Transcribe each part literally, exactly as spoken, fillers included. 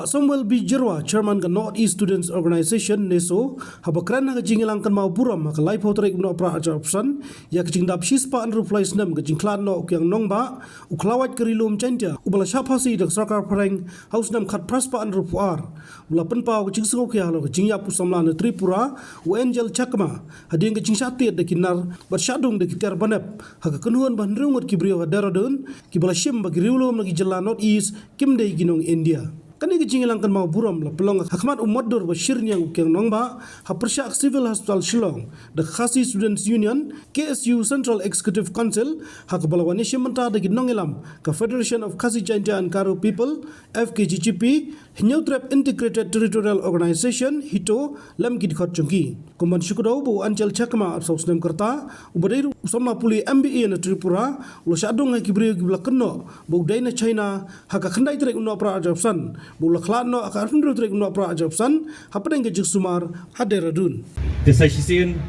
Samuel B Jyrwa, Chairman ka North East Students Organisation, NESO, haba kren ha ka jingïalang kynmaw burom ha ka laiphew tarik u Nohprah arhajar arphew san ïa ka jingdap shispah hynriewphew lai snem ka jingkhlad noh u Kiang Nangbah, u khlawait ka Ri Lum Jaiñtia, uba la shah phasi da ka sorkar phareng ha u snem khatphra spah hynriewphew ar. Uba la pynpaw ka jingsngewkhia halor ka jingïap u samla na Tripura, u Angel Chakma, hadien ka jingshah tied da ki nar bad shah dung da ki tiar banep ha ka kynhun ba hynriew ngut ki briew ha Dehradun, kiba la shim ba ki riewlum na ki jylla North East kim dei ki nong India. Kane ka jingïalang kynmaw burom la pynlong ha khmat u motdur ba shirniang u Kiang Nangbah, ha pyrshah ka Civil Hospital Shillong, da ka Khasi Students Union, K S U Central Executive Council, ha kaba la wan ïashim bynta da ki nongïalam ka Federation of Khasi Jaintia and Garo People, F K G G P, Hynñiewtrep Integrated Territorial Organisation, HITO, lem ki dkhot jong ki. Kum ban shu kdew ba u Angel Chakma, arphew saw snem ka rta, uba dei u samla pule M B A na Tripura, u la shah dung ha ki briew kiba la kynnoh ba u dei na China ha ka khyndai tarik u Nohprah arhajar arphew san, ba u la khlad noh ha ka arphew hynriew tarik u Nohprah arhajar arphew san, hapdeng ka jingsumar ha Dehradun. Te sa shisien,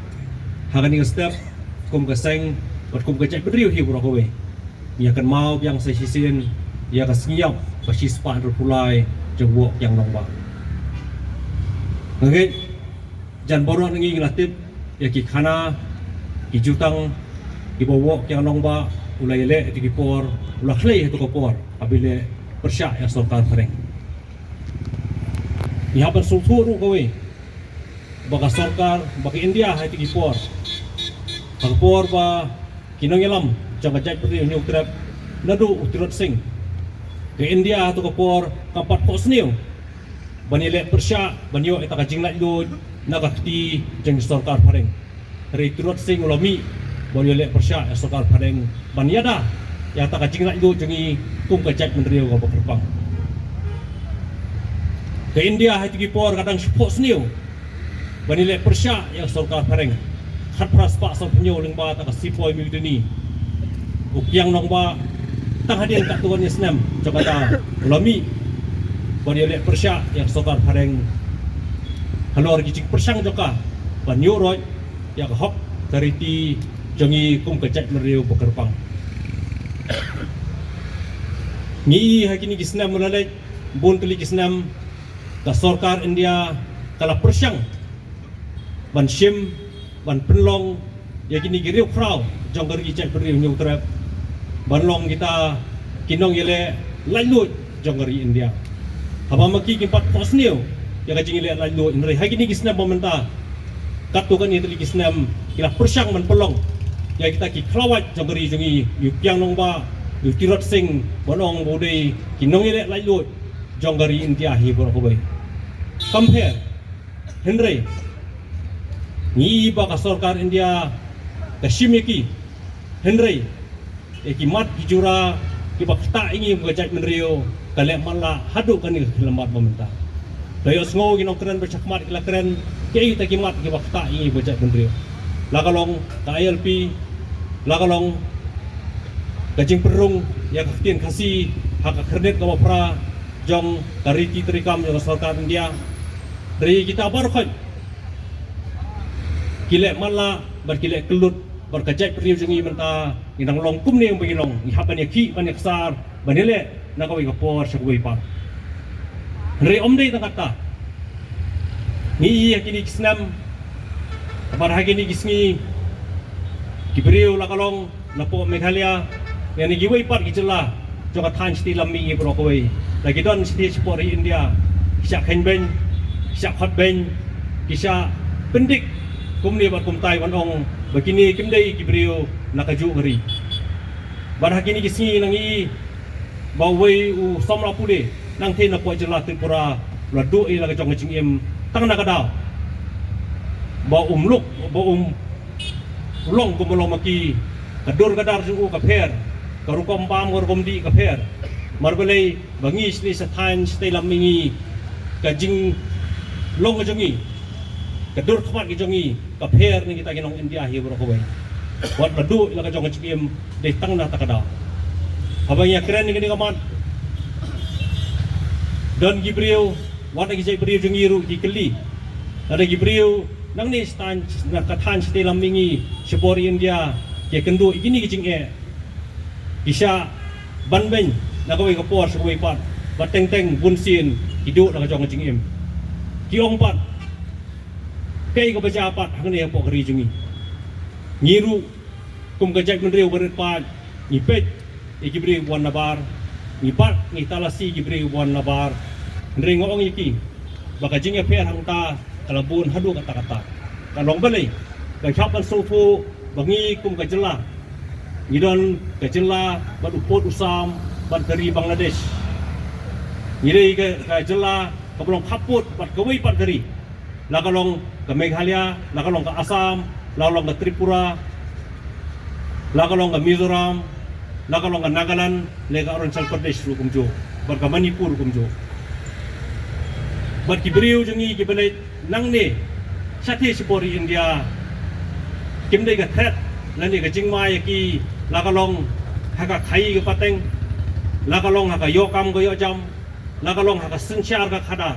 ha kane ka step, kum ka seng bad kum ka jaitbynriew hi baroh kawei, ngi ïa kynmaw biang sa shisien ïa ka sngi ïap ba shispah hynriewphew lai jong u Kiang Nangbah. Nga ngeit jan baroh na ngi ngi la tip ïa ki khana, ki jutang, kiba u Kiang Nangbah u la ïaleh ha kito ki por, u la khlei ha kito ki por, haba u leh pyrshah ïa ka sorkar phareng. Ngi hap ban sngewthuh ruh kawei ba ka sorkar, ba ka India ha kito ki por, ha ka por ba ki nongïalam jong ka jaitbynriew Hynñiewtrep, naduh u Tirot Sing, ka India ha kito ki por kam pat phohsniew ban ïaleh pyrshah, ban ïoh ïa kata ka jinglaitluid na ka kti jong ka sorkar phareng. Hynrei u Tirot Sing u la mih ban ïaleh pyrshah ïa ka sorkar phareng ban ïada ïa kata ka jinglaitluid jong ngi kum ka jaitbynriew kaba kyrpang. Ka India ha kito ki por ka dang shu phohsniew ban ïaleh pyrshah ïa ka sorkar phareng. Khatphra spah sanphew hynñiew lyngba kata ka Sepoy Mutiny, u Kiang Nangbah, tang hadien katto katne snem jong kata, u la mih ban ïaleh pyrshah ïa ka sorkar phareng halor ki jingpyrshang jong ka ban ïuh roit ïa ka hok ka riti jong ngi kum ka jaitbynriew ba kyrpang. Ngi i ha kine ki snem ba la leit, bun tylli ki snem, ka sorkar India ka la pyrshang ban shim, ban pynlong ïa kine ki riewkhraw jong ka ri jaitbynriew Hynñiewtrep ban long kita ki nongïaleh laitluid jong ka ri India. Haba ma ki kim pat phohsniew ïa ka jingïaleh laitluid, hynrei ha kine ki snem ba mynta, katto katne tylli ki snem, ki la pyrshang ban pynlong ïa kita ki khlawait jong ka ri jong ngi, ïa u Kiang Nangbah, ïa u Tirot Sing, ban ong ba u dei ki nongïaleh laitluid jong ka ri India hi baroh kawei. Kam pher, hynrei ngi i ba ka sorkar India ka shim ïa ki, hynrei ïa ki mat ki jura kiba ktah ïa ngi kum ka jaitbynriew ka leh matlah haduh kane ka khyllipmat ba mynta. To ïohsngew ki nongkren ba shakhmat ki la kren, kiei kita ki mat kiba ktah ïa ngi kum ka jaitbynriew. La ka long ka I L P, la ka long ka jingpynrung ïa ka ktien Khasi ha ka khyrnit kaba phra jong ka riti treikam jong ka sorkar India. Hynrei kita baroh khoit ki leh matlah bad ki leh kyllut bad ka jaitbynriew jong ngi mynta. Ngi dang long kumne ba ngi long, ngi hap ban ïakhih, ban ïaksar, ban ïaleh na kawei ka por sha kawei pat. Hynrei ym dei tang katta. Ngi i ha kine ki snem, bad ha kine ki sngi, ki briew la ka long napoh Meghalaya, ne na kiwei pat ki jylla jong ka thaiñ shatei lam mihngi baroh kawei, la ki don shatei shapoh ri India, ki shah khein beiñ, ki shah khot beiñ, ki shah pyndik kumne bad kumtai ban ong ba kine kim dei ki briew na kajuh ka ri. Bad ha kine ki sngi ngi i ba uwei u samla pule nangtei napoh jylla Tripura u la duh ïa la ka jong ka jingim tang na ka daw ba um luk, ba um long kumba long ma ki. Ka dur ka dar jong u ka pher, ka rukom bam ka rukom dih ka pher. Namar balei? Ba ngi shatei sha thaiñ shatei lam mihngi, ka jinglong ka jong ngi, ka dur khmat ka jong ngi ka pher na kita ki nong India hi baroh kawei. Wat la duh ïa la ka jong ka jingim dei tang na kata ka daw. Haba ngi ïakren ïa kane ka mat, don ki briew, wat la ki jaitbynriew jong ngi ruh ki kylli. Lada ki briew nangne sha thaiñ, na ka thaiñ shatei lam mihngi shapoh ri India ki ïakynduh ïa kine ki jingeh, ki shah ban beiñ na kawei ka por sha kawei pat, Ba teng teng bun sien ki duh la ka jong ka jingim. Ki ong pat, kaei kaba jia pat hangne hapoh ka ri jong ngi. Ngi ruh kum ka jaitbynriew barit pat ngi peit ïa ki briew ba wan nabar, ngi bat ngi talasi ki briew ba wan nabar. Hynrei nga ong ïa ki ba ka jingïapher hangta ka la bun haduh katta katta. Ka long balei? Ka hap ban sngewthuh ba ngi kum ka jylla ngi don ka jylla bad u pud u sam bad ka ri Bangladesh. Ngi dei ka, ka jylla kaba long khappud bad kawei pat ka ri. La ka long ka Meghalaya, la ka long ka Assam, la ka long ka Tripura, la ka long ka Mizoram, la ka long ka Nagaland, ne ka Arunachal Pradesh ruh kumjuh, bad ka Manipur kumjuh. Bad ki briew jong ngi kiba leit nangne shathie shapoh ri India kim dei ka threat lane ka jingma ïa ki, la ka long ha ka khaii ka pateng, la ka long ha ka ïoh kam ka ïoh jam, la ka long ha ka synshar ka khadar.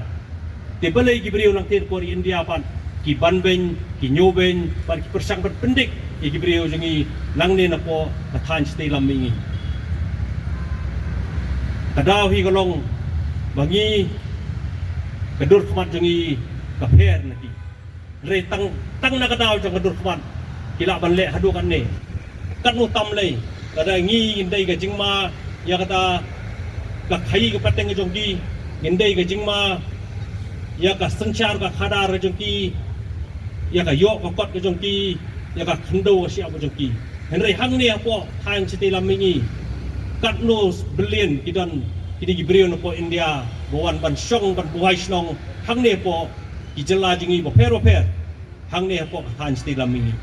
Te balei ki briew nangtei hapoh ri India pat ki banbeiñ, ki ñiewbeiñ, bad ki pyrshang ban pyndik ïa ki briew jong ngi nangne napoh ka thaiñ shatei lam mihngi. Ka daw hi ka long ba ngi, ka dur khmat jong ngi ka pher na ki. Hynrei tang, tang na ka daw jong ka dur khmat ki lah ban leh haduh katne. Katno tam lei, lada ngi ngin dei ka jingma ïa kata ka khaii ka pateng ka jong ki, ngin dei ka jingma ïa ka synshar ka khadar ka jong ki, ïa ka ïoh ka kot ka jong ki, ïa ka khyndew ka shyiap ka jong ki. Hynrei hangne hapoh thaiñ shatei lam mihngi, katno billion ki don kine ki briew napoh India ba wan ban shong ban buhai shnong hangne hapoh ki jylla jong ngi bapher bapher hangne hapoh ka thaiñ shatei lam mihngi.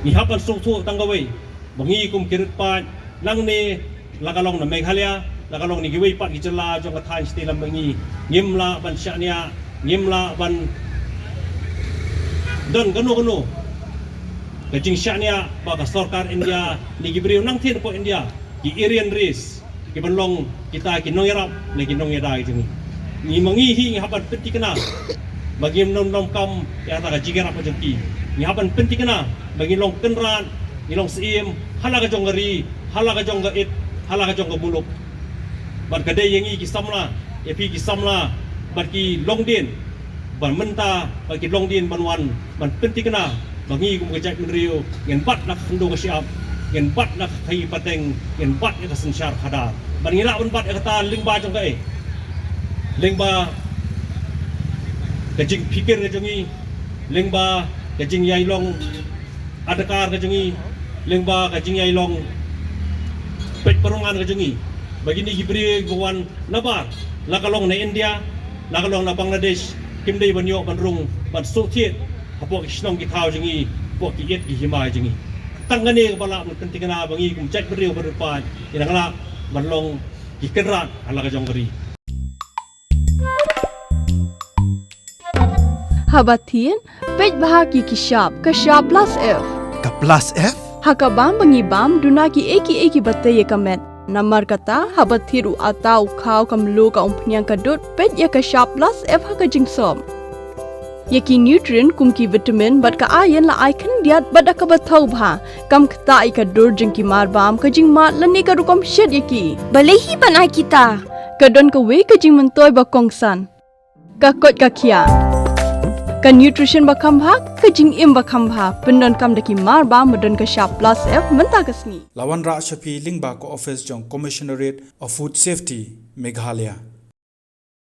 Ngi hap ban sngewthuh tang kawei ba ngi kum ki rit paid nangne, la ka long na Meghalaya, la ka long na kiwei pat ki jylla jong ka thaiñ shatei lam mihngi, ngim lah ban shaniah, ngim lah ban don kano kano ka jingshaniah ba ka sorkar India ne ki briew nangtei hapoh India, ki Aryan race, ki ban long kita ki nongïarap ne ki nongïada ki jong ngi. Ngi ma ngi hi ngi hap ban pynthikna ba ngim nym donkam ïa kata ka jingïarap ka jong ki. Ngi hap ban pynthikna ba ngi long kynrad, ngi long syiem ha la ka jong ka ri, ha la ka jong ka it, ha la ka jong ka muluk. Bad ka dei ïa ngi ki samla, ïa phi ki samla bad ki longdien ban mynta bad ki longdien ban wan ban pynthikna ba ngi kum ka jaitbynriew ngin bat na ka khyndew ka shyiap, ngin bat na ka khaii pateng, ngin bat ïa ka synshar khadar. Bad ngi lah ban bat ïa kata lyngba jong kaei? Lyngba ka jingpyrkhat ka jong ngi, lyngba ka jingïailong adkar ka jong ngi, lyngba ka jingïailong peit parungan ka jong ngi, ba kine ki briew ba wan nabar, la ka long na India, la ka long na Bangladesh, kim dei ban ïoh ban rung ban shu thied hapoh ki shnong ki thaw jong ngi, hapoh ki ïit ki hima jong ngi. Tang kane kaba lah ban pynthikna ba ngi kum jaitbynriew ba rit paid ngin nang lah ban long ki kynrad ha la ka jong ka ri. Haba thied, peit bha ki ki shap, ka shap plus F. Ka plus F? Ha ka bam ba ngi bam, duna kiei kiei kiba tei ïa ka met. Namar kata, haba thied u atta, u khaw, ka mluh, ka umphniang, ka dud, peit ïa ka shap plus F ha ka jingsop. Ïa ki nutrient kum ki vitamin bad ka iron la ai khyndiat bad da kaba thaw bha. Kam ktah ïa ka dur jong ki marbam, ka jingmad lane ka rukom shet ïa ki. Balei hi ban ai kita? Ka don kawei ka jingmyntoi ba kongsan. Ka koit ka khiah. Ka nutrition ba kham bha, ka jingim ba kham bha. Pyndonkam da ki marbam ba don ka shap plus F mynta ka sngi. La wanrah sha phi lyngba ka office jong Commissionerate of Food Safety, Meghalaya.